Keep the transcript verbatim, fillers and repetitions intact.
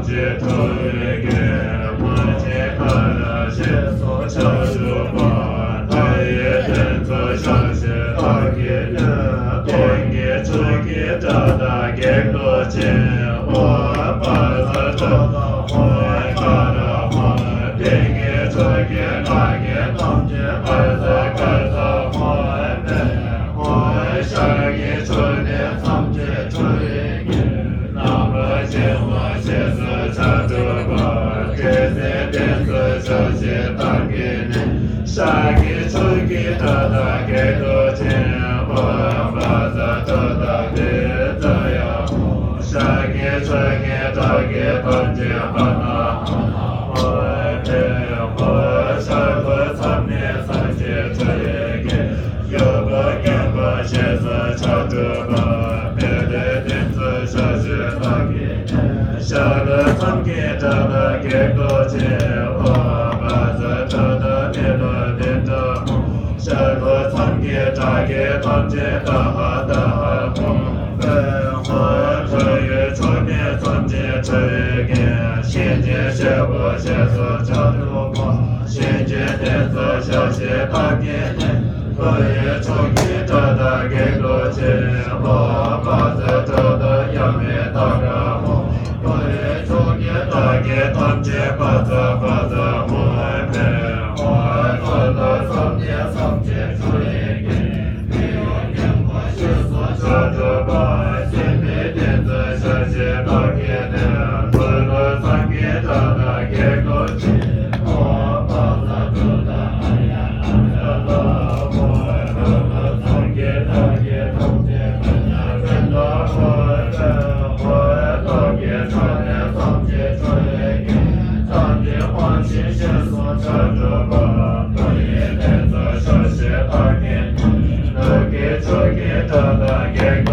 ཅེས་ཐུགས་ཀྱི་དགོངས་ཆེན་ཁ་ར་ཞེས་སོགས་ཕྱག་དྲུག་པ། མཐའ་ཡས་གདན་ཚོགས་ཞབས་ཕྱི་བདག་གིས་ནོད། དེང་གི་ཆོས་ཀྱི་སྒྲ་དང་བགེགས་གཏོར་ཆེན། ཨོཾ་བཛྲ་ཏོ་ཏ་ཧཱུྃ་ཧ་ར་ཧཱུྃ། དེང་གི་ཆོས་ཀྱི་སྒྲ་བགེགས་ཐམས་ཅད་བཛྲ་བཛྲ་ཧཱུྃ་ཕཊ། ཨོཾ་ཤཱཀྱའི་མཆོད་གནས་ཐམས་ཅད་མཆོད་ཡི་གེ། རྣམ་པར་བྱང་བ་ཞེས་སོགས་ཕྱག་དྲུག་པ། དེ་ཚེ་གདན་ཚོགས་ཞབས་ཕྱི་བདག་གིས་ནོད། ཤཱཀྱའི་མཆོག་གི་སྒྲ་དང་བགེགས་གཏོར་ཆེན། ཨོཾ་བཛྲ་ཏོ་ཏ་ཏེ་ཛ་ཡ་ཧཱུྃ། ཤཱཀྱའི་མཆོག་གི་སྒྲ་བགེགས་ཐམས་ཅད་ཧ་ན་ཧ་ན་ཧཱུྃ་ཕཊ། ཧཱུྃ། ཤར་ལྷོ་མཚམས་མེད་ཐམས་ཅད་མཆོད་ཡི་གེ། ཡུལ་ཀུན་མཉམ་པར་ཞེས་སོགས་ཕྱག་དྲུག་པ། དེ་ཚེ་གདན་ཚོགས་ཞབས་ཕྱི་བདག་གིས་ནོད། ཤར་ལྷོ་མཚམས་ཀྱི་སྒྲ་དང་བགེགས་གཏོར་ཆེན། ཨོཾ་བཛྲ་ཏོ་ཏ་ནཻ་ཏོ་ཏེ་ཏྲ་ཧཱུྃ། ཤར་ལྷོ་མཚམས་ཀྱི་སྒྲ་བགེགས་ཐམས་ཅད་ཏ་ཧ་ཏ་ཧ་ཧཱུྃ་ཕཊ། ཧཱུྃ། མཐའ་ཡས་མཆོད་གནས་ཐམས་ཅད་མཆོད་ཡི་གེ། གཤིན་རྗེའི་གཤེད་པོ་ཞེས་སོགས་ཕྱག་དྲུག་པ། གཤིན་རྗེའི་གདན་ཚོགས་ཞབས་ཕྱི་བདག་གིས་ནོད། ཕོ་ཡི་མཆོག་གི་སྒྲ་དང་བགེགས་གཏོར་ཆེན། ཨོཾ་བཛྲ་ཏོ་ཏ་ཡ་མེ་ཏ་ཀ་ཧཱུྃ། ཕོ་ཡི་མཆོག་གི་སྒྲ་བགེགས་ཐམས་ཅད་བཛྲ་བཛྲ་ཧཱུྃ་ཕཊ། ཧཱུྃ། མདོར་ན་བསམ་གཏན་ཐམས་ཅད་མཆོད་ཡི་གེ། ཐུགས་ཀྱི་ཆོས་ཀྱི་སྒྲ་དང་བགེགས་